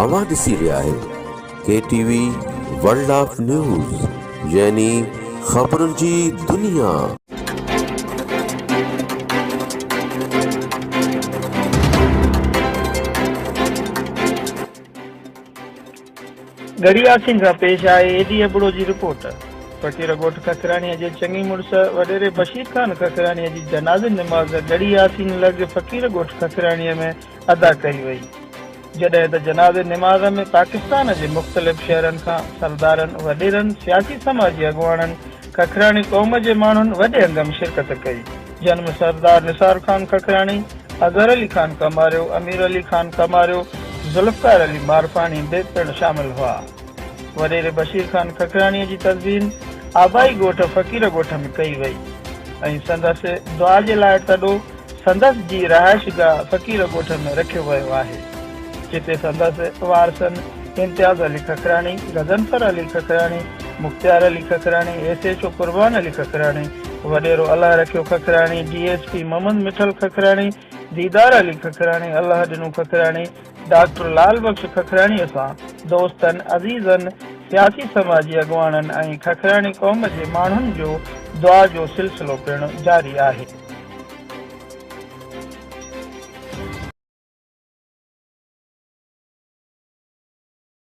اوهان ڏسي رهيا آهيو K T V world of news يعني خبرن جي دنيا. ڳڙهي آسين کان پيش آهي اي ڊي ابڙو جي رپورٽ. فقير ڳوٺ ککراڻيء جي چڱي مڙس وڏيري بشير خان ککراڻيء جي جنازي نماز ڳڙهي آسين لڳ فقير ڳوٺ ککراڻيء ۾ ادا ڪئي وئي. جڏهن ته جنازي نماز ۾ پاڪستان جي مختلف شهرن کان سردارن، وڏيرن، سياسي سماجي اڳواڻن، ککراڻي قوم جي ماڻهن وڏي انگ ۾ شرڪت ڪئي. جن ۾ سردار نثار خان ککراڻي، اظهر علي خان ڪماريو، امير علي خان ڪماريو، ذوالفقار علي مارفاڻي به پڻ شامل هئا. وڏيري بشير خان ککراڻي جي تدفين آبائي ڳوٺ فقير ڳوٺ ۾ ڪئي وئي ۽ سندس دعا جي لاء تڏو سندس جي رهائشگاهه فقير ڳوٺ ۾ رکيو ويو آهي، جتي سندس وارثن Imtiaz Ali Khakrani, Ghazanfar Ali Khakrani, Mukhtiar Ali Khakrani, S H O Qurban Ali Khakrani, وڏيرو Allah Rakhio Khakrani, D S P Muhammad Mithal Khakrani, Didar Ali Khakrani, Allah Dino Khakrani, doctor Lal Bakhsh ککراڻيء سان دوستن، عزيزن، سياسي سماجي اڳواڻن ۽ ککراڻي قوم جي ماڻهن جو دعا جو سلسلو پڻ جاري آهي.